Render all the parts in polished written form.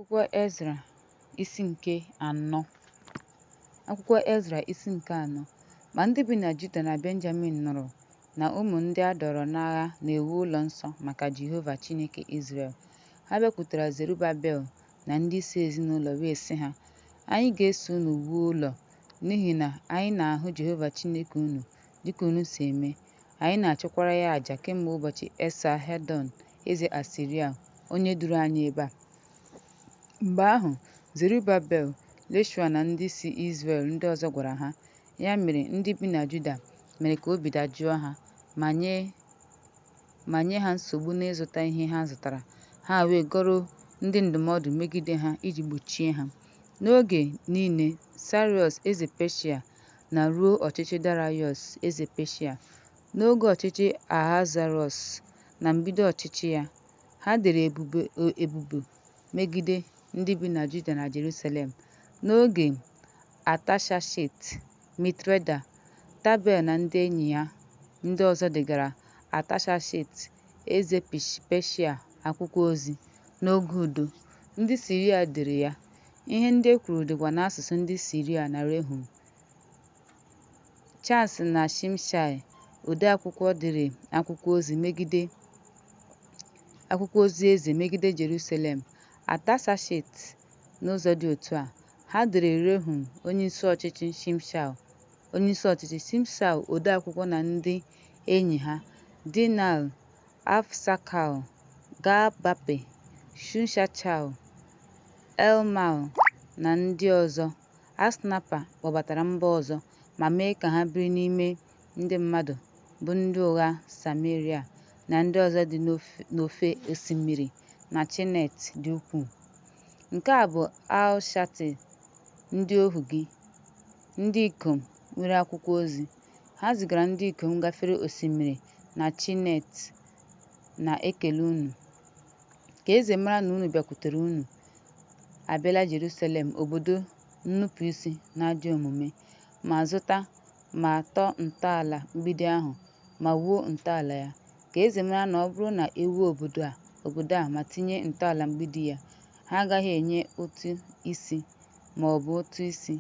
Akwụkwọ Ezra isi nke anọ. Akwụkwọ Ezra isi nke anọ. Ma ndị bi na Juda na Benjamin nụrụ na ụmụ ndị a dọọrọ n'agha na-ewu ụlọ nsọ maka Jehova Chineke Izrel, ha bịakwutere Zerubabel na ndị isi ezinụlọ wee sị ha, Anyị ga-eso unu wuo ụlọ, n'ihi na anyị na-ahụ Jehova Chineke unu dị ka unu si eme, anyị na-achụkwara ya aja kemgbe ụbọchị Esa-hedọn eze Asiria, onye duru anyị ebe a. Mgbe ahụ, Zerubabel, Jeshụa na ndị isi Izrel ndị ọzọ gwara ha. Ya mere, ndị bi na Juda mere ka obi dajụọ ha ma nye ha nsogbu n'ịzụta ihe ha zụtara, ha wee goro ndị ndụmọdụ megide ha iji gbochie ha. N'oge niile Saịrọs eze Peshịa na ruo ọchịchị Darayọs eze Peshịa. N'oge ọchịchị Ahasuerọs, na mbido ọchịchị ya, ha dere ebubo megide ndị bi na Juda na Jerusalem. N'oge Atashashita, Mitreda, Tabeel na ndị enyi ya ndị ọzọ degaara Atashashita eze Peshịa akwụkwọ ozi, n'oge udo. Ndị Siria dere ya, ihe ndị e kwuru dịkwa n'asụsụ ndị Siria na Rehum, Charsi na Shimshai odeakwụkwọ dere akwụkwọ ozi eze megide Jerusalem Atashashita N'ụzọ dị otu a, ha deere Rehum onyeisi ọchịchị, Shimshai onyeisi ọchịchị, Shimshai ode akwụkwọ na ndị enyi ha, Dinaịl, Afaksad, Gabape, Shutshachai, Elmal na ndị ọzọ, Asnapa kpọbatara mba ọzọ ma mee ka ha biri n'ime ndị mmadụ, bụ ndị ụgha Sameria na ndị ọzọ dị n'ofe osimiri na Chineret dị ukwuu. Nke a bụ Al-Shatil, ndị ohu gị, ndị ikom nwere akwụkwọ ozi. Ha zigara ndị ikom gafere osimiri na Chineret na-ekele unu. Ka eze mara na unu bịakwutere unu abịala Jerusalem obodo nnupụisi na ajọ omume, ma zụta ma tọọ ntọala mgbidi ahụ ma wuo ntọala ya. Ka eze mara na ọ bụrụ na e wuo obodo a ma tinye ntọala mgbidi ya, ha agaghị enye ụtụ isi ma ọ bụ ụtụ isi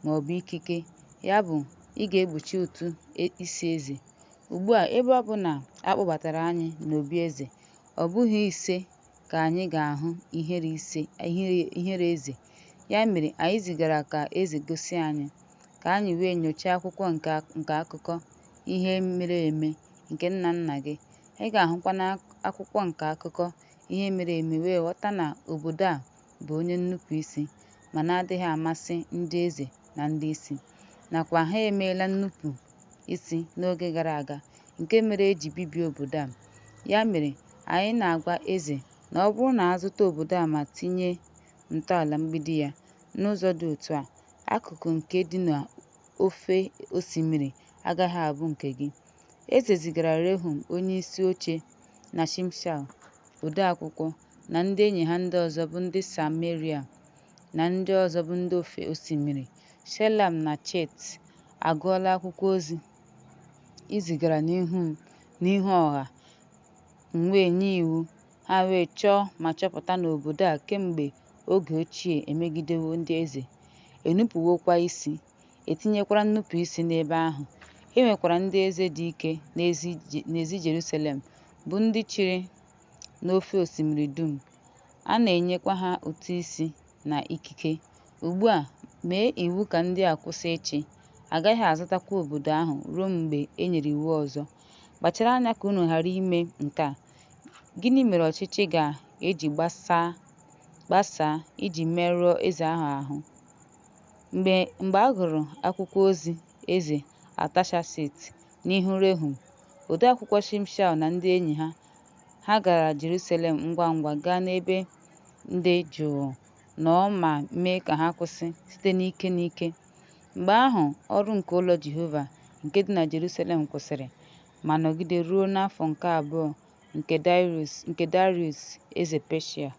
ma ọ bụ ikike, yabụ ị ga-egbochi ụtụ isi eze. Ugbu a, ebe ọ bụ na a kpọbatara anyị n'obi eze, ọ bụghị ise ka anyị ga-ahụ ihere eze, ya mere anyị zigara ka eze gosi anyị, ka anyị wee nyochaa akwụkwọ nke akụkọ ihe mere eme nke nna nna gị, ị ga-ahụkwa n'akwụkwọ nke akụkọ ihe mere eme wee ghọta na obodo a bụ onye nnupụisi ma na-adịghị amasị ndị eze na ndị isi, nakwa ha emeela nnupụ isi n'oge gara aga nke mere e ji bibie obodo a. Ya mere, anyị na-agwa eze na ọ bụrụ na a zụta obodo a ma tinye ntọala mgbidi ya, n'ụzọ dị otu a, akụkụ nke dị n'ofe osimiri agaghị abụ nke gị. Eze zigara Rehum onyeisi oche na Shimshai odeakwụkwọ na ndị enyi ha ndị ọzọ bụ ndị Sameria na ndị ọzọ bụ ndị ofe osimiri, Shelam na Chet agụọla akwụkwọ ozi i zigara n'ihu m n'ihu ọha, m wee nye iwu, ha wee chọọ ma chọpụta na obodo a kemgbe oge ochie emegidewo ndị eze, enupụwokwa isi, e tinyekwara nnupụisi n'ebe ahụ, e nwekwara ndị eze dị ike n'ezi Jeruselem, bụ́ ndị chịrị n'ofe Osimiri dum, a na-enyekwa ha ụtụ isi na ikike. Ugbu a, mee iwu ka ndị a kwụsị ịchị, a gaghị azụtakwa obodo ahụ ruo mgbe e nyere iwu ọzọ. Kpachara anya ka unu ghara ime nke a, gịnị mere ọchịchị ga-eji gbasaa iji merụọ eze ahụ ahụ́? Mgbe a gụrụ akwụkwọ ozi eze Atashashita n'ihu Rehum odeakwụkwọ, Shimshai na ndị enyi ha, ha gara Jeruselem ngwa ngwa gaa n'ebe dị jụụ nọ ma mee ka ha kwụsị site n'ike n'ike. Mgbe ahụ ọrụ nke ụlọ Jehova nke dị na Jeruselem kwụsịrị ma nọgide ruo n'afọ nke abụọ nke Daraius eze Peshia.